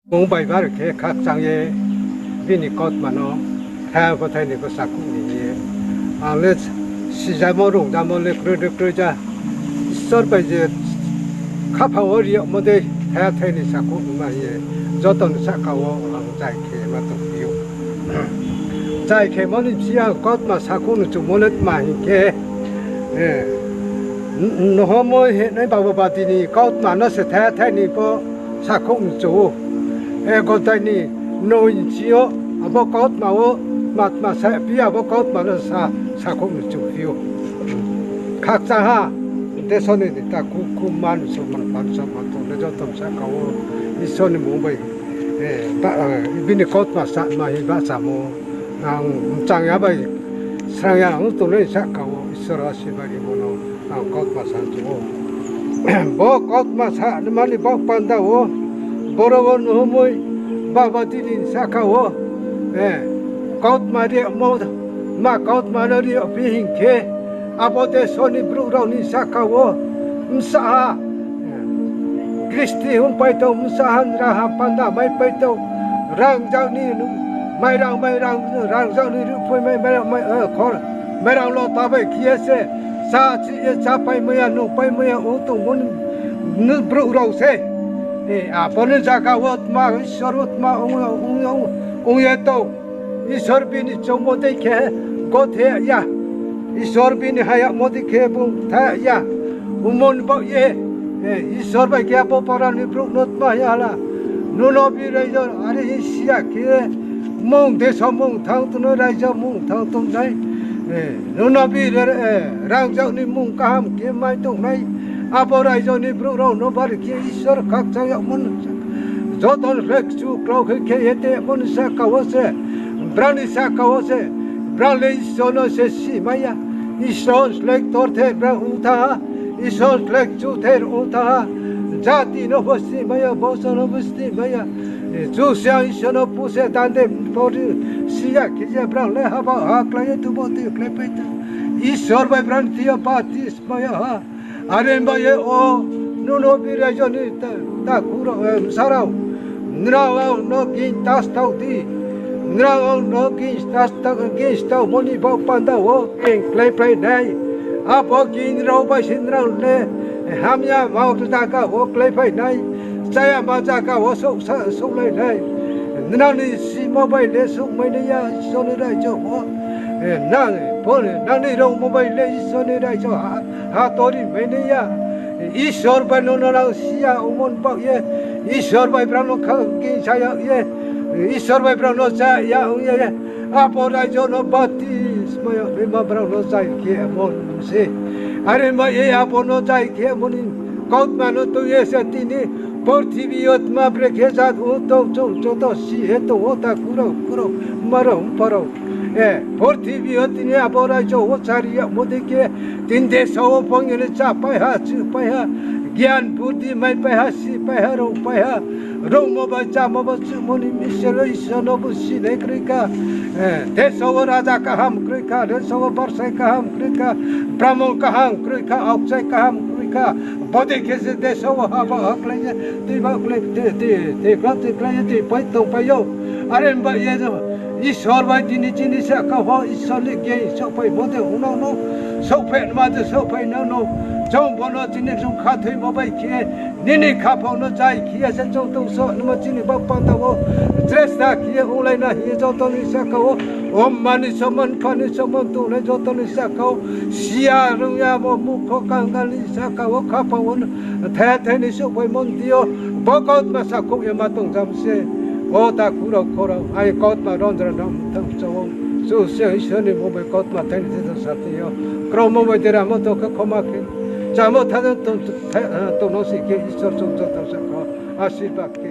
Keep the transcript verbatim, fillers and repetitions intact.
Bung bai bar khe khakchang ye bini kautma no thaiha pho thai ni pho sakhouh ni hing ye. Ang le sijamo rungdamo le kroi de kroi ja. Isor bai je khaphang wo ri yagmo dei thaiha thai ni sakhouh nima hing ye. Joto ni sahka wo ang zai khe ma tongphi ou. Zai khe mo ni bsi ang kautma sakhouh ni chumo le tma hing khe, eh, n-, nohomoi hinai babo bati ni kautma no se thaiha thai ni pho sakhouh ni chu ou. E gotthai ni noi ni bsi yo, abo kautma wo, tma tma sa phi abo kautma no sa, sakhouh ni chu phi ou. Khakchang ha, deso ni ni ta ku, ku man so man pan so man tong le joto ni sahka wo, Isor ni mmung bai, eh, ba, eh, bini kautma sa ma hing bahchamo, ang mchang ya bai, srang ya ang tongnai sahka wo, Isor asirbad rimo no, ang kautma sa chu ou. Bo kautma sa nima ni baoh panda wo, boro wo nohomoi, baba tini sahka wo, eh, kautma rimo, ma kautma no ri yagphi hing khe, abo deso ni brouh rao ni sahka wo, bsa ha, Kristi hung pai tong, bsa ha nraha panda mai pai tong, rangzag ni, mairang, mairang, rangzag ni ruhphoi mai, mairang, mai, eh, khor, mairang lota bai khe ye se, sa chi ye, sa pai mai ya, nung pai mai ya, ong tongmo ni, ni brouh rao se. Eh, abo ni zaga wo tma, Isor wo tma, ong, ong, ong, ong ye tong. Isor bini choungmo dei khe gothe ya. Isor bini hayagmo dei khe bung tha ya. Omo ni baoh ye, eh, Isor bai khe abo para ni brouh no tma ya la. Nono bini raijo are hing si ya khe, mung deso mung thanng tong no, raijo mung thanng tong nai. Eh, nono bini, eh, rangzag ni mung kaham khe mai tong nai. Abo raijo ni brouh rao no bari khe Isor khakchang yagmo no. Joto ni slái kchu klau khe khe ye tongmo ni sahka wo se, brao ni sahka wo se, brao le Isor no se si mai ya. Isor slái ktorther brao ong tha ha, Isor slái kchuther ong tha ha. Jati no pho si mai ya, boso no pho si mai ya. Kchusoyang Isor no puse dande pori si ya khe je brao le haba ha klái ye tubo tui kláipai tha. Isor bai brao ni thing yo baptisma ya ha. Are ba ye o, nono bini raijo ni ta-, takhu rao, eh, bsa rao. Nrao ang no gin ta staoh di. Nrao ang no gin ta staoh, gin staohmo ni baoh panda wo gin kláipai nai. Abo gin rao bai se nrao le hamyama zaga wo kláipai nai. Cháyama zaga wo souh sa-, souhlai nai. Nrao ni simo bai le souhmai nai ya, Isor ni raijo wo. Eh, nang, bo, nang ni rungmo bai le Isor ni raijo ha, hato ri mai nai ya. Isor bai no no nang si ya, omo ni baoh ye. Isor bai brao no kha-, gingsa yag ye. Isor bai brao no cha ya ong ye. Abo raijo no baptisma yag naima brao no zai khe abo se. Are ba ye abo no zai khe abo ni kautma no tui ye se tini purthimbi yo tma brekhe jat ong tong chung joto si ye tong ou takhu rao, khu rao, mma rao, mpha rao. Eh, purthimbi yo tini abo raijo wo chari yagmo dei khe, tini deso wo phone ni chápai ha, chupai ha, gyan budhi maipai ha, sipai ha, rungpai ha, rungmo bai chámo bai chumo ni bsing yo Isor no bo sinai kroi kha. Eh, deso wo raja kaham kroi kha, deso wo barsai kaham kroi kha, bramon kaham kroi kha, aokchai kaham kroi kha. Bodei khe se deso wo haba ha klái ye, tui ba klái, tui, tui, tui klái, tui klái ye, tui pai tongpai ou. Are ba ye, Isor bai tini chini sahka wo Isor ni gin souhphai bo de ong nang no, souhphai nma de souhphai nang no. Chung bo no chini chung khathoimo bai khe, nini khaphang no zai khe ye se chung tong so nma chini baoh panda wo. Chesta khe ye onglai na hing ye joto ni sahka wo, o mma ni soman, mpha ni soman tongnai joto ni sahka wo, si ya rung ya mo mukho kangal ni sahka wo khaphang wo thaiha thai ni souhphaimo ni thing yo, bo kautma sakhouh ye ma tong jam se. O takhu rao, khu rao, ai kautma ronjra no mthang chá ou. Kchusoyang Isor ni mmung bai kautma thai ni thing sa thing yo. Kromo bai deramo to khe khoma khe, chámo thanng tong, tong no si khe Isor chung joto sahka asirbad khe.